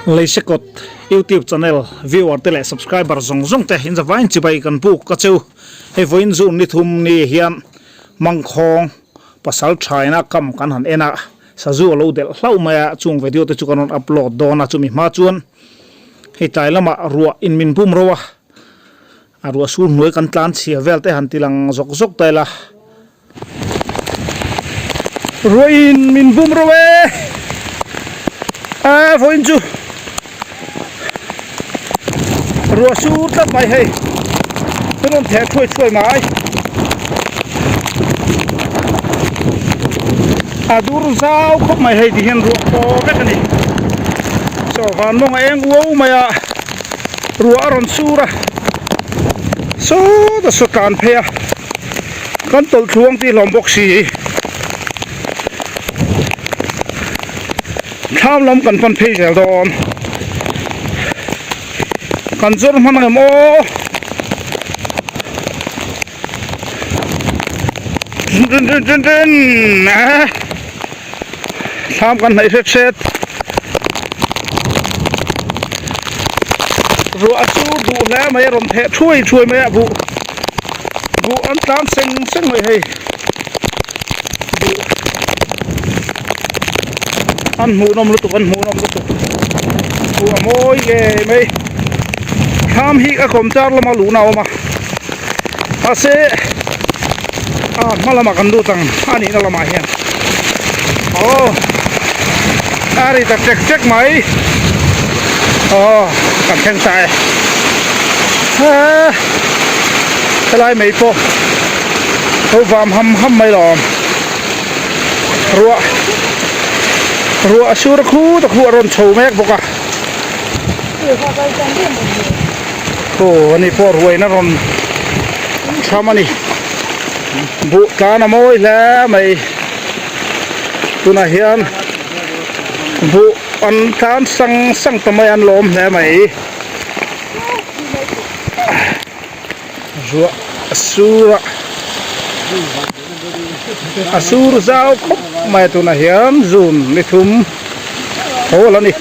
Leisekawt YouTube channel viewer te leh subscriber zawng zawng te in zavain chibai kan buk a cheu. Hei vawiin June ni thum ni hian Mangkhawng pasal thaina kam kan han en a, sazu a lo delh hlauh mai a, chung video te chu kan rawn upload dawn a, chumi hma chuan hei tlai lamah ruah in min bum ro a, a ruah sur hnuai kan tlan chhia vel te han ti lang zawk zawk ta ila. Ruahin min bum ro e a vawiin chu ruah sur tlat mai hei ka rawn theh thuai thuai mai a dur zau khawp mai hei ti hian ruah paw vek a ni chaw van mawng a eng uau mai a ruah a rawn sur a sawta saw tlan phei a. Kan tawlh thluang tih hlawm bawk si. Thlam lam kan pan phei zel dawn. Kan zawr hman ang em aw. Rin rin rin rin Thlam kan hnaih hret hret. Ruah chu duh hle mai a rawn theh thuai thuai mai a buh. Buh an tlan seng seng mai hei buh an hmuh nawm lutuk an hmuh nawm lutuk buh a mawi ngei mai thlam hi a kawm char lama luhna a awm a mahse a hma lamah kan lut ang a nihna lamah hian aw a ri ta ṭek ṭek mai aw kan thleng ta e helai mai pawh ho vam ham ham mai lawm ruah ruah a sur khut a khuh a rawn chho mek bawk a aw ani pawh ruaina rawn tham a ni buh tlan a mawi hle mai tunah hian buh an tlan sang sang ta mai an lawm hle mai. Ruah a sur a a sur zau khawp mai a tunah hian June ni thum tho a la ni.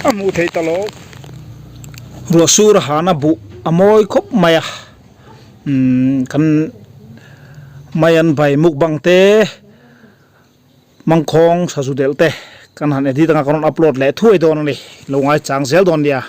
A hmuh theih ta lo. Ruah sur a hana buh a mawi khawp mai a umm kan mai an vai mukbang te mangkhawng sazu delh te kan han edit anga kan rawn upload leh thuai dawn a ni lo ngaichang zel dawn nia.